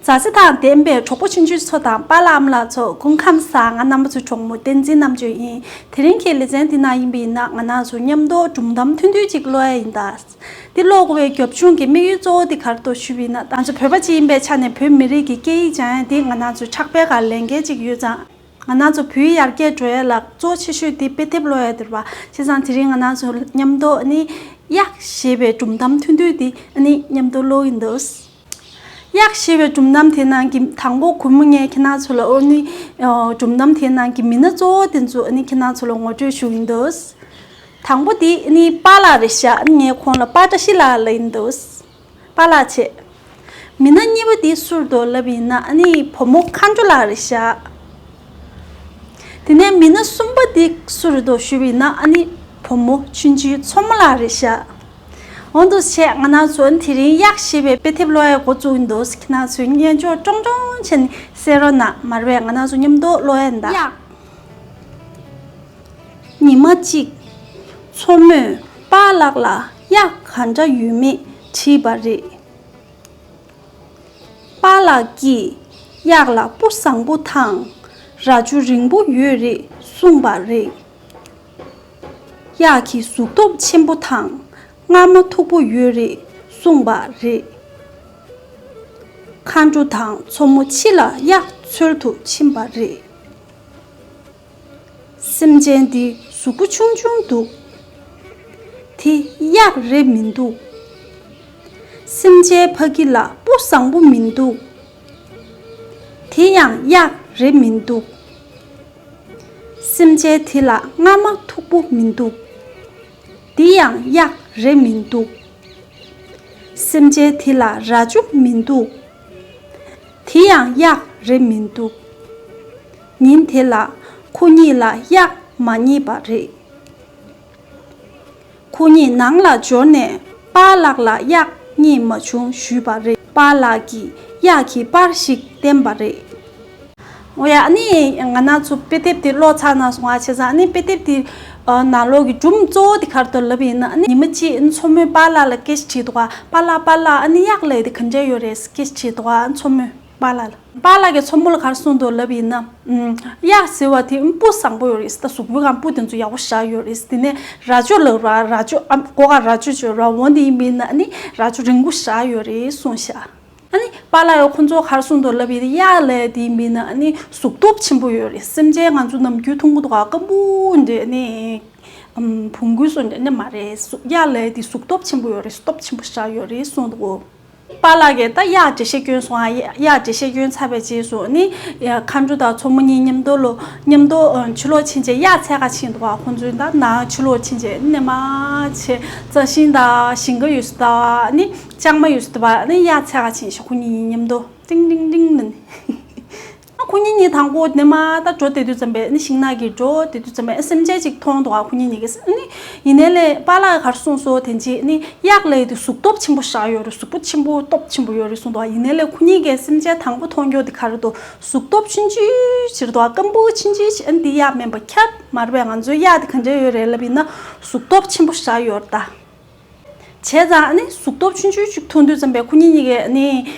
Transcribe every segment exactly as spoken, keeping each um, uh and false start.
ཟླ་ཚེ་དང་ལྡན་པའི་གྲོགས་པོ་ཆུང་ཆུང་ཚོ་དང་པཱ་ལགས་ཨ་མ་ལགས་ཚོ་སྐུ་ཁམས་བཟང་། ང་རྣམ་པ་ཚོའི་གྲོགས་མོ་བསྟན་འཛིན་རྣམ་དཔྱོད་ཡིན། དེ་རིང་གི་ལེ་ཚན་འདི་ནང་ཡིན་པ་ཡིན་ན་ང་རང་ཚོ་མཉམ་དུ་སྒྲུང་གཏམ་ཐུང་ཐུང་ཅིག་ཀློག་ཡ་ཡིན་ད། འདི་ཀློག་དགོས་པའི་རྒྱབ་ལྗོངས་ཀྱི་དམིགས་ཡུལ་གཙོ་བོ་འདི་ག་རེ་འདུག་ཞུས་པ་ཡིན་ན། ང་ཚོ་བོད་པ་ཅིག་ཡིན་པའི་ཆ་ནས་བོད་མི་རིགས་ཀྱི་སྐད་ཡིག་སྦྱང་ཡ་འདི་ང་རང་ཚོའི་ཕྲག་པའི་ཁར་ལས་འགན་ཅིག་ཡོད་ཙང་། ང་རང་ཚོ་བོད་ཡར་རྒྱས་འགྲོ་ཡ་ལ་གཙོ་ཆེ་ཤོས་དེ་དཔེ་དེབ་ཀློག་ཡ་དེ་རེད་པ། བྱས་ཙང་དེ་རིང་ང་རང་ཚོ་མཉམ་དུ་ཨ་ནི་གཡག་ཞེས་པའི་སྒྲུང་གཏམ་ཐུང་ཐུང་དེ་ཨ་ནི་མཉམ་དུ་ཀློག་གི་ཡིན་འདུག་གཡག་ཞེས་པའི་སྒྲུང་གཏམ་དེ་ནང་གི་དང་པོ་གུས་མོ་ངས་ཁྱེད་རང་ཚོ་ལ་ཨོ་ནི་སྒྲུང་གཏམ་དེ་ནང་གི་མི་སྣ་གཙོ་བོ་དེ་ཚོ་ཨ་ནི་ཁྱེད་རང་ཚོ་ལ་ངོ་སྤྲོད་ཞུ་གི་ཡིན་འདུག་དང་པོ་དེ་ཨ་ནི་པཱ་ལགས་རེད་ཤག་ཨ་ནི་ངས་ཁོང་ལ་པཱ་བཀྲ་ཤིས་ལགས་ལབ་ཡིན་འདུག་པཱ་ལགས་བྱས། མི་སྣ་གཉིས་པ་དེ་སུ་རེད་འདུག་ལབ་ཡིན་ན་ཨ་ནི་བུ་མོ་མཁའ་འགྲོ་ལགས་རེད་ཤག་དེ་ནས་མི་སྣ་གསུམ་པ་དེ་སུ་རེད་འདུག་ཞུས་པ་ཡིན་ན་ཨ་ནི་བུ་མོ་ཆུང་ཆུང་མཚོ་མོ་ལགས་རེད་ཤག་འོ་འདུག་བྱས་ང་རང་ཚོ་ཨ་ནི་དེ་རིང་གཡག་ཞེས་པའི་དཔེ་དེབ་ཀློག་ཡ་འགོ་བཙུགས་ཡིན་འདུག་ཁྱེད་རང་ཚོས་སྙན་ཅོར་ཀྲོང་ཀྲོང་བྱས་ནས་གསན་རོགས་གནང་། མ་རེད་པས། ང་རང་ཚོ་མཉམ་དུ་ཀློག་ཡ་ཡིན་ད། གཡག་ཉི་མ་གཅིག་མཚོ་མོས་པཱ་ལགས་ལ་གཡག་ག་འདྲ་ཡོད་མེད་དྲིས་པ་རེད། པཱ་ལགས་ཀྱིས་གཡག་ལ་སྤུ་བཟང་པོ་དང་རྭ་ཅོ་རིང་པོ་ཡོད་རེད་གསུངས་པ་རེད། གཡག་གི་གཟུགས་སྟོབས་ཆེན་པོ་དང་རྔ་མ་མཐུག་པོ་ཡོད་རེད་གསུངས་པ་རེད། མཁའ་འགྲོ་དང་མཚོ་མོ་ཕྱི་ལ་གཡག་འཚོལ་དུ་ཕྱིན་པ་རེད། སེམས་ཅན་འདི་གཟུགས་པོ་ཆུང་ཆུང་འདུག་དེ་གཡག་རེད་མི་འདུག་སེམས་ཅན་ཕ་གི་ལ་སྤུ་བཟང་པོ་མི་འདུག་དེ་ཡང་གཡག་རེད་མི་འདུག་སེམས་ཅན་དེ་ལ་རྔ་མ་མཐུག་པོ་མི་འདུག་འདི་ཡང་གཡག་རེད་མི་འདུག་སེམས་ཅན་དེ་ལ་རྭ་ཅོ་མི་འདུག་དེ་ཡང་གཡག་རེད་མི་འདུག་ཉིན་དེ་ལ་ཁོ་གཉིས་ལ་གཡག་མ་རྙེད་པ་རེད། ཁོ་གཉིས་ནང་ལ་འབྱོར་ནས་པཱ་ལགས་ལ་གཡག་རྙེད་མ་བྱུང་ཞུས་པ་རེད། པཱ་ལགས་ཀྱིས་གཡག་གི་པར་ཞིག་བསྟན་པ་རེད། འོ་ཡ། ཨ་ནི་ང་རང་ཚོ་དཔེ་དེབ་དེ་ཀློག་ཚར་ན་སོང་ང་། བྱས་ཙང་ཨ་ནི་དཔེ་དེབ་དེ་ནང་ལོགས་ཀྱི་སྒྲུང་གཙོ་བོ་དེ་ག་རེ་འདུག་ལབ་ཡིན་ན། ཨ་ནི་ཉི་མ་གཅིག་མཚོ་མོས་པཱ་ལགས་ལ་སྐད་ཆ་དྲིས་འདུག་ག་པཱ་ལགས། པཱ་ལགས། ཨ་ནི་གཡག་ལབ་ཡ་དེ་ག་འདྲ་ཡོད་རེད་ཟེར་སྐད་ཆ་དྲིས་འདུག་ག་མཚོ་མོས་པཱ་ལགས་ལ། པཱ་ལགས་ཀྱིས་མཚོ་མོ་ལ་ག་རེ་གསུངས་འདུག་ལབ་ཡིན་ན། ཨུམ། གཡག་ཟེར་བ་དེ་ཨུམ་སྤུ་བཟང་པོ་ཡོད་རེད་ཟེར། ད་གཟུགས་པོའི་སྒང་སྤུ་དེ་ཚོ་ཡག་པོ་ཞེ་དྲག་ཡོད་རེད་ཟེར། དེ་ནས་རྭ་ཅོ་ལབ་ར། རྭ་ཅོ་ཨ་མགོ་སྒང་རྭ་ཅོ་ཅིག་ཡོད་ར། འོ་དེ་ཡིན་པ་ཡིན་ན་ཨ་ནི་རྭ་ཅོ་རིང་པོ་ཞེ་དྲག་ཡོད་རེད་གསུངས་ཤག་ཨ་ནི་པཱ་ལགས་ཡང་ཁོ་ཚོ་ག་རེ་གསུངས་འདུག་ལབ་ཡིན་ན། གཡག་ལབ་ཡ་དེ་ཡིན་པ་ཡིན་ན་ཨ་ནི་གཟུགས་སྟོབས་ཆེན་པོ་ཡོད་རེད། སེམས་ཅན་ང་ཚོ་ནམ་རྒྱུན་མཐོང་གི་འདུག་ག་སྐམ་པོ་འདྲ་ནི། ཨམ། བོང་གུ་སོགས་འདྲ་ནི་མ་རེད། གཡག་ལབ་ཡ་དེ་གཟུགས་སྟོབས་ཆེན་པོ་ཡོད་རེད། སྟོབས་ཆེན་པོ་ཞེ་དྲག་ཡོད་རེད་གསུངས་འདུག་གོ་པཱ་ལགས་ཀྱིས་ད་གཡག་འགྲེལ་བཤད་སྐྱོན་སོང་ཨ། གཡག་འགྲེལ་བཤད་སྐྱོན་ཚར་བའི་རྗེས་སུ་ནི་མཁའ་འགྲོ་དང་མཚོ་མོ་གཉིས་མཉམ་དུ་ལོ། མཉམ་དུ་ཕྱི་ལོགས་ཕྱིན་བྱས་གཡག་འཚོལ་ག་ཕྱིན་འདུག་ག་ཁོང་ཚོས་ད་ནང་ཕྱི་ལོགས་ཕྱིན་བྱས་ནས་མར་བྱས་རྩྭ་ཤིང་དང་ཞིང་ཁ་ཡོད་ས་དང་ནི་ལྕང་མ་ཡོད་ས་དང་ནི་གཡག་འཚོལ་ག་ཕྱིན་ཤག་ཁོ་གཉིས་གཉིས་མཉམ་དུ་ཏིང་ཏིང་ཏིང་ནི། ཨ་ཁོ་གཉིས་གཉིས་དང་པོ་ནས་མར་ད་འགྲོ་བསྡད་དུས་ཙམ་པས་ནི་ཤིང་ནགས་ཀྱི་འགྲོ་བསྡད་དུས་ཙམ་པས་ཨ་སེམས་ཅན་ཅིག་མཐོང་འདུག་ག་ཁོ་གཉིས་གཉིས་ཀྱིས་ནི། ཡིན་ནའི་ལས་པཱ་ལགས་ག་རེ་གསུངས་སོང་། དེ་རྗེས་ནི་གཡག་ལབ་ཡ་དེ་གཟུགས་སྟོབས་ཆེན་པོ་ཞེ་དྲག་ཡོད་རེད། གཟུགས་པོ་ཆེན་པོ་སྟོབས་ཆེན་པོ་ཡོད་རེད་གསུངས་འདུག་ག་ཡིན་ནའི་ལས་ཁོ་གཉིས་ཀྱིས་སེམས་ཅན་དང་པོ་མཐོང་རྒྱུ་དེ་ག་རེ་འདུག་གཟུགས་སྟོབས་ཆུང་ཆུང་ཅིག་རེད་འདུག་ག་སྐམ་པོ་ཆུང་ཆུང་ཅིག་ཨ་ནི་འདི་གཡག་མིན་པ་ཁྱབ་མ་རེད་པས། ང་ཚོའི་གཡག་དེ་ག་འདྲ་ཡོད་རེད་ལབ་ཡིན་ན་གཟུགས་སྟོབས་ཆེན་པོ་ཞེ་དྲག་ཡོད་རེད་ད། བྱས་ཙང་ཨ་ནི་གཟུགས་སྟོབས་ཆུང་ཆུང་ཅིག་མཐོང་དུས་ཙམ་པས་ཁོ་གཉིས་གཉིས་ཀས་ཨ་ནི་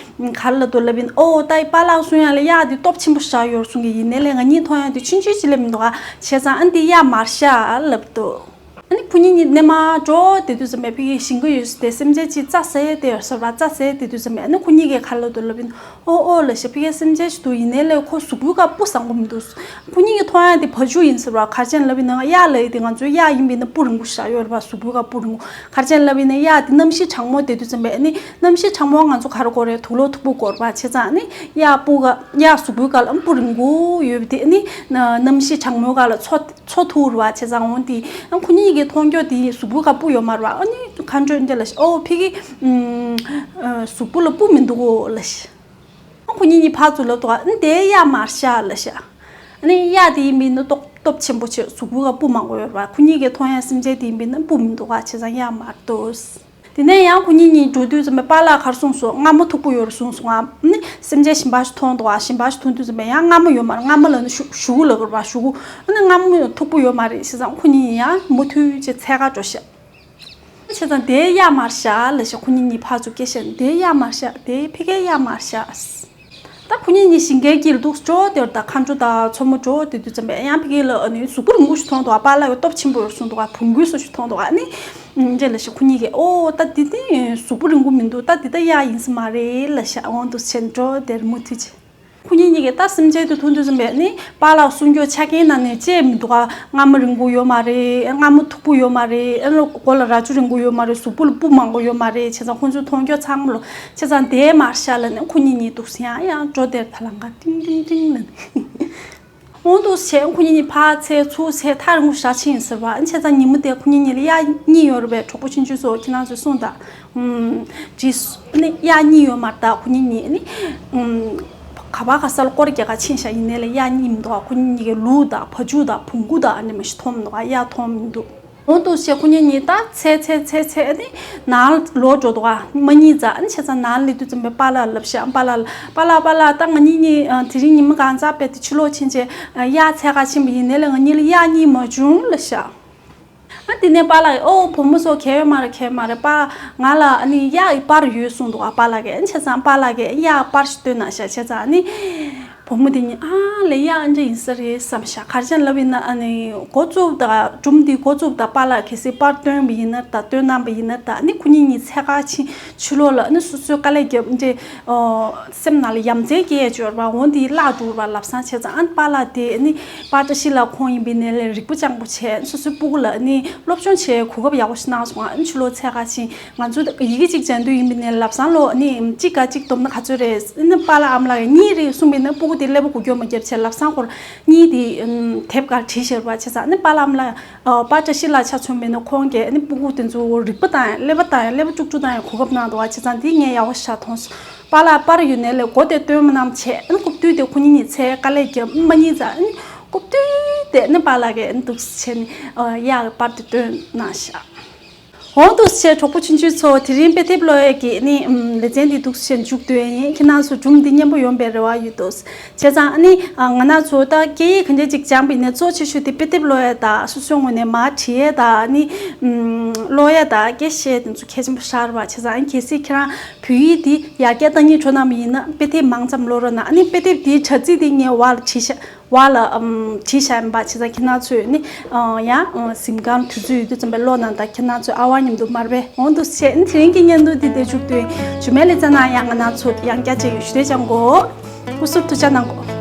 ག་རེ་ལབ་འདུག་ལབ་ཡིན། ཨོ་ད་པཱ་ལགས་གསུང་ཡ་ལ་གཡག་འདི་སྟོབས་ཆེན་པོ་ཞེ་དྲག་ཡོད་རེད་གསུང་གི་ཡིན་ནའི་ལས་ང་གཉིས་མཐོང་ཡ་འདི་ཆུང་ཆུང་ཅིག་ལས་མི་འདུག་ག་བྱས་ཙང་ཨ་ནི་འདི་གཡག་མ་རེད་ཤག་ལབ་འདུག་ཨ་ནི་ཁོ་གཉིས་གཉིས་ནས་མར་འགྲོ་བསྡད་དུས་ཙམ་པས་ཕ་གིའི་ཞིང་ཁ་ཡོད་ས་དེ་སེམས་ཅན་ཅིག་རྩྭ་ཟ་ཡས་དེ་ཡོད་ས་རེད་པ། རྩྭ་ཟ་ཡས་བསྡད་དུས་ཙམ་པས་ཨ་ནི་ཁོ་གཉིས་ཀས་ག་རེ་ལབ་འདུག་ལབ་ཡིན། ཨོ་ཨོ་ལབ་ཤག་ཕ་གིའི་སེམས་ཅན་ཞིག་འདུག་ཡིན་ནའི་ལས་ཁོ་གཟུགས་པོའི་ཁ་སྤུ་བཟང་པོ་མི་འདུག་ཁོ་གཉིས་ཀྱིས་མཐོང་ཡ་དེ་བ་ཕྱུགས་ཡིན་ས་རེད་པ། ག་རེ་བྱས་ནས་ལབ་ཡིན་ན་གཡག་ལབ་ཡ་དེ་ང་ཚོའི་གཡག་ཡིན་པ་ཡིན་ན་སྤུ་རིང་པོ་ཞེ་དྲག་ཡོད་རེད་པ། གཟུགས་པོའི་ཁ་སྤུ་རིང་པོ། ག་རེ་བྱས་ནས་ལབ་ཡིན་ན་གཡག་དེ་གནམ་གཤིས་གྲང་མོ་བསྡད་དུས་ཙམ་པས་ཨ་ནི་གནམ་གཤིས་གྲང་མོ་ང་ཚོ་ག་རེ་དགོས་རེད། དུག་ལོག་མཐུག་པོ་དགོས་རེད་པ། བྱས་ཙང་ཨ་ནི་གཡག་སྤུ་ག་གཡག་གཟུགས་པོའི་ཁ་ལ་སྤུ་རིང་པོ་ཡོད་པ་དེ་ཨ་ནི་གནམ་གཤིས་གྲང་མོའི་ཁ་ལ་འཚོ་འཚོ་ཐུབ་རེད་པ། བྱས་ཙང་འོ་དེ་ཨ་ཁོ་གཉིས་ཀྱིས་མཐོང་རྒྱུ་དེ་གཟུགས་པོའི་ཁ་སྤུ་ཡོད་མ་རེད་པ། ཨ་ནི་མཁའ་འགྲོས་འདི་ལབ་ཤག་ཨོ་ཕ་གི་ཨུམ་ཨ་གཟུགས་པོ་ལ་སྤུ་མི་འདུག་གོ་ལབ་ཤག་ཨ་ཁོ་གཉིས་གཉིས་ཕར་ཚུར་ལབ་འདུག་ག་ཨ་ནི་དེ་གཡག་མ་རེད་ཤག་ལབ་ཤག་ཨ་ནི་གཡག་དེ་ཡིན་པ་ཡིན་ན་སྟོབས་སྟོབས་ཆེན་པོ་ཆེ་གཟུགས་པོའི་ཁ་སྤུ་མང་པོ་ཡོད་རེད་པ། ཁོ་གཉིས་ཀྱིས་མཐོང་ཡ་སེམས་ཅན་དེ་ཡིན་པ་ཡིན་ན་སྤུ་མི་འདུག་ག་བྱས་ཙང་གཡག་མ་རེད་འདུག་དེ་ནས་ཡང་ཁོ་གཉིས་གཉིས་འགྲོ་དུས་ཙམ་པས་པཱ་ལགས་ག་རེ་གསུངས་སོང་། རྔ་མ་མཐུག་པོ་ཡོད་རེད་གསུངས་སོང་ང་། ཨ་ནི་སེམས་ཅན་གཞན་པ་ཞིག་མཐོང་འདུག་ག་གཞན་པ་ཞིག་མཐོང་དུས་ཙམ་པས་ཡང་རྔ་མ་ཡོད་མ་རེད། རྔ་མ་ལབ་ན་གཞུ་གཞུ་གུ་ལབ་ཀྱི་རེད་པ། གཞུ་གུ། ཨ་ནི་རྔ་མ་མཐུག་པོ་ཡོད་མ་རེད། བྱས་ཙང་ཁོ་གཉིས་ཡང་མུ་མཐུད་བྱས་འཚོལ་ག་འགྲོ་ཤག་བྱས་ཙང་དེ་གཡག་མ་རེད་ཤག་ལབ་ཤག་ཁོ་གཉིས་གཉིས་ཕར་ཚུར་སྐད་བཤད་ནས་དེ་གཡག་མ་རེད་ཤག་དེ་ཕ་གིའི་གཡག་མ་རེད་ཤག་ད་ཁོ་གཉིས་གཉིས་ཞིང་ཁའི་དཀྱིལ་འདུག་ཅོག་དེར་ད་མཁའ་འགྲོ་དང་མཚོ་མོ་ཅོག་དེ་དུས་ཙམ་པས་ཡང་ཕ་གི་ལ་ཨ་ནི་གཟུགས་པོ་རིང་པོ་ཞིག་མཐོང་འདུག་ཨ། པཱ་ལགས་ཀྱི་སྟོབས་ཆེན་པོ་ཡོད་གསུངས་འདུག་ཨ། བོང་གུའི་བཟོ་ཞིག་མཐོང་འདུག་ཨ་ནི། ཨུམ། རྗེས་ལ་ཞིག་ཁོ་གཉིས་ཀྱིས་ཨོ་ད་འདི་དེ་གཟུགས་པོ་རིང་པོ་མི་འདུག་ད་འདི་ད་གཡག་ཡིན་ས་མ་རེད་ལབ་ཤག་འོང་དུ་ཆེན་ཅོག་དེར་མུ་མཐུད་ཅིག་ཁོ་གཉིས་གཉིས་ཀྱིས་ད་སེམས་ཅན་དེ་མཐོང་དུས་ཙམ་པས་ནི་པཱ་ལགས་སྲུང་སྐྱོབ་ཆ་རྐྱེན་ནང་ནས་ཅེས་མི་འདུག་ཨ། རྔ་མ་རིང་པོ་ཡོད་མ་རེད། རྔ་མ་མཐུག་པོ་ཡོད་མ་རེད། ཨ་ནི་མགོ་ལ་རྭ་ཅོ་རིང་པོ་ཡོད་མ་རེད། གཟུགས་པོ་ལ་སྤུ་མང་པོ་ཡོད་མ་རེད། བྱས་ཙང་ཁོང་ཚོའི་མཐོང་སྐྱོད་ཚང་མ་ལོ། བྱས་ཙང་དེའི་མར་ཤ་ལ་ནི་ཁོ་གཉིས་གཉིས་འདུག་ཟེར་ཡང་ཡང་ཅོག་དེར་ད་ལམ་ཁ་ཏིང་ཏིང་ཏིང་ལ་ནི། འོང་དུ་བྱས་ཁོ་གཉིས་གཉིས་ཕར་ཚད་ཚུར་ཚད་ཐག་རིང་པོ་ཞེ་དྲག་ཕྱིན་ཟེར་བ། བྱས་ཙང་ཉིན་མོ་དེ་ཁོ་གཉིས་གཉིས་ལ་གཡག་གཉིས་ཡོད་རེད་པས། གྲོགས་པོ་ཆུང་ཆུང་ཚོ་ཁྱེད་རང་ཚོས་གསུངས་དང་། ཨུམ། ཅི་ནི་གཡག་གཉིས་ཡོད་མ་རེད་ད། ཁོ་གཉིས་གཉིས་ནི། ཨུམ། ག་པར་ག་ས་ལ་སྐོར་རྒྱག་ག་ཕྱིན་ཤག་ཡིན་ནའི་ལ་གཡག་གཉིས་མི་འདུག་ཁོ་གཉིས་གཉིས་ཀྱི་ལུག་དང་བ་ཕྱུགས་དང་བོང་གུ་དང་ཨ་ནི་མ་ཤི་མཐོང་མི་འདུག་གཡག་མཐོང་མི་འདུག་འོང་དུ་བྱས་ཁོ་གཉིས་གཉིས་ད་ཚད་ཚད་ཚད་ཚད་ནི་ནང་ལོག་འགྲོ་འདུག་ག་མ་གཉིད་ཙམ། ཨ་ནི་བྱས་ཙང་ནང་སླེབས་དུས་ཙམ་པའི་པཱ་ལགས་ལབ་ཤག་པཱ་ལགས་ལ། པཱ་ལགས་པཱ་ལགས་ད་ང་གཉིས་གཉིས་དེ་རིང་ཉི་མ་གང་ཙམ་པས་དེ་ཕྱི་ལོགས་ཕྱིན་བྱས་གཡག་འཚོལ་ག་ཕྱིན་པ་ཡིན་ནའི་ལ་ང་གཉིས་ལ་གཡག་གཉིས་མ་བྱུང་ལབ་ཤག་ཨ་དེ་ནས་པཱ་ལགས་ཨོ་བུ་མོ་ཚོ་གལ་ཡོད་མ་རེད། གལ་ཡོད་མ་རེད་པཱ། ང་ལ་ཨ་ནི་གཡག་གི་པར་ཡོད་གསུངས་འདུག་ཨ་པཱ་ལགས་ཀྱིས། བྱས་ཙང་པཱ་ལགས་ཀྱིས་གཡག་པར་ཞིག་སྟོན་གནང་ཤག་བྱས་ཙང་ཨ་ནི། བུ་མོ་དེ་གཉིས་ཨ་ལས་གཡག་ཨ་འདྲ་ཡིན་ས་རེད་བསམ་ཤག་ག་རེ་བྱས་ལབ་ཡིན་ན་ཨ་ནི་འགོ་བཙུགས་དང་སྒྲུང་འདི་འགོ་བཙུགས་དང་པཱ་ལགས་གལ་སྲིད་པར་སྟོན་པ་ཡིན་ན་ད་སྟོན་གནང་པ་ཡིན་ན་ད་ཨ་ནི་ཁོ་གཉིས་གཉིས་འཚོལ་ག་ཕྱིན་ཕྱི་ལོགས་ལ་ཨ་ནི་སོ་སོའི་དཀའ་ལས་བརྒྱབ་འདྲ། སེམས་ནང་ལ་ཡ་མཚན་སྐྱེས་ཡོད་པ་འོ་འདི་བརླག་འགྲོ་བ་ལབ་སང་བྱས་ཙང་ཨ་ནི་པཱ་ལགས་དེ་ཨ་ནི་པཱ་བཀྲ་ཤིས་ལགས་ཁོང་ཡིན་པའི་ནས་ལས་རིག་པ་སྤྱང་པོ་བྱས་སོ་སོའི་སྤུ་གུ་ལ་ཨ་ནི་སློབ་སྦྱོང་བྱས་གོ་སྐབས་ཡག་པོ་ཞིག་གནང་སོང་། ཨ་ནི་ཕྱི་ལོགས་འཚོལ་ག་ཕྱིན། ང་ཚོ་ཡི་གེ་གཅིག་སྦྱང་དུས་ཡིན་པའི་ནས་ལབ་སང་ལོ་ཨ་ནི་གཅིག་ག་གཅིག་བསྡོམས་ན་ག་ཚོད་རེད། ཨ་ནི་པཱ་ལགས་ཨ་མ་ལགས་གཉིས་རེད་གསུངས་པའི་ནས་སྤུ་གུ་དེ་ཀླད་པ་མགོ་སྐྱོར་མ་བརྒྱབ་བྱས་ལབ་སང་ཁོར་གཉིས་དེ་དེབ་སྒང་བྲིས་བཞག་པ་བྱས་ཙང་ཨ་ནི་པཱ་ལགས་ཨ་མ་ལགས། ཨ་པཱ་བཀྲ་ཤིས་ལགས་ཆ་མཚོན་པ་ཡིན་ན་ཁོང་གིས་ཨ་ནི་སྤུ་གུ་དེ་ཚོ་རིག་པ་དང་ཀླད་པ་དང་ཀླད་པ་དཀྲུག་དཀྲུག་དང་གོ་སྐབས་གནང་འདུག་བ། བྱས་ཙང་འདི་ངས་ཡག་པོ་ཞེ་དྲག་མཐོང་སོང་། པཱ་ལགས་པར་ཡོད་ནའི་ལས་མགོ་དེ་སྟོན་མ་གནང་བྱས་ཨ་ནི་རྐུབ་སྟོད་དེ་ཁོ་གཉིས་གཉིས་འཚོལ་དཀའ་ལས་བརྒྱབ་མ་གཉིས་ཙམ་ཨ་ནི་རྐུབ་སྟོད་དེ་ཨ་ནི་པཱ་ལགས་ཀྱིས་ཨ་ནི་འདུག་བྱས་ནས་ཨ་གཡག་གི་པར་དེ་སྟོན་གནང་ཤག་འོང་དུ་བྱས་གྲོགས་པོ་ཆུང་ཆུང་ཚོ་དེ་རིང་དཔེ་དེབ་ཀློག་ཡས་ཀྱི་ནི་ལེ་ཚན་འདི་འདུག་སེ་མཇུག་བསྡུ་ཡས་ཡིན། ཁྱེད་རང་ཚོ་སྒྲུང་འདི་སྙན་པོ་ཡོང་པའི་རེ་བ་ཡོད་དོ། བྱས་ཙང་ཨ་ནི་ང་རང་ཚོ་ད་སྐད་ཡིག་ག་འདྲ་ཅིག་སྦྱངས་པ་ཡིན་ན་གཙོ་ཆེ་ཤོས་དེ་དཔེ་དེབ་ཀློག་ཡས་དང་སོ་སོའི་ངོས་ནས་མར་བྲིས་ཡས་དང་ཨ་ནི་ཀློག་ཡས་དང་སྐད་བཤད་དེ་ཚོ་གལ་ཆེན་པོ་ཞིག་རེད་བ། བྱས་ཙང་ཨ་ནི་གལ་སྲིད་ཁྱེད་རང་བོད་ཡིག་འདི་ཡར་རྒྱས་གཏང་སྙིང་བྲོ་གནང་བ་ཡིན་ན་དཔེ་དེབ་མང་ཙམ་ཀློག་རོགས་གནང་། ཨ་ནི་དཔེ་དེབ་འདིའི་དྲ་ཚིགས་འདི་ངས་འོག་ལ་བྲིས་ཤག་འོག་ལ་ཨམ་བྲིས་བཞག་ཡིན་པ། བྱས་ཙང་ཁྱེད་རང་ཚོས་ནི་ཨ་ཡང་ཨ་གཟིམ་ཁང་དུས་ཚོད་ཡོད་དུས་ཙམ་པའི་ཀློག་གནང་དང་། ཁྱེད་རང་ཚོས་ཨ་ཝང་མཉམ་དུ་མར་པས་འོང་དུ་བྱས་ནི་དེ་རིང་གི་བརྙན་ཐུང་འདི་འདིར་མཇུག་བསྡུས། རྗེས་མའི་ལེ་ཚན་ནང་ཡང་ང་རང་ཚོ་ཡང་བསྐྱར་མཇལ་ཡོང་། ཞུ་རེ་བཅང་གོ། སྐུ་གཟུགས་ཐུགས་ཅག་གནང་གོ།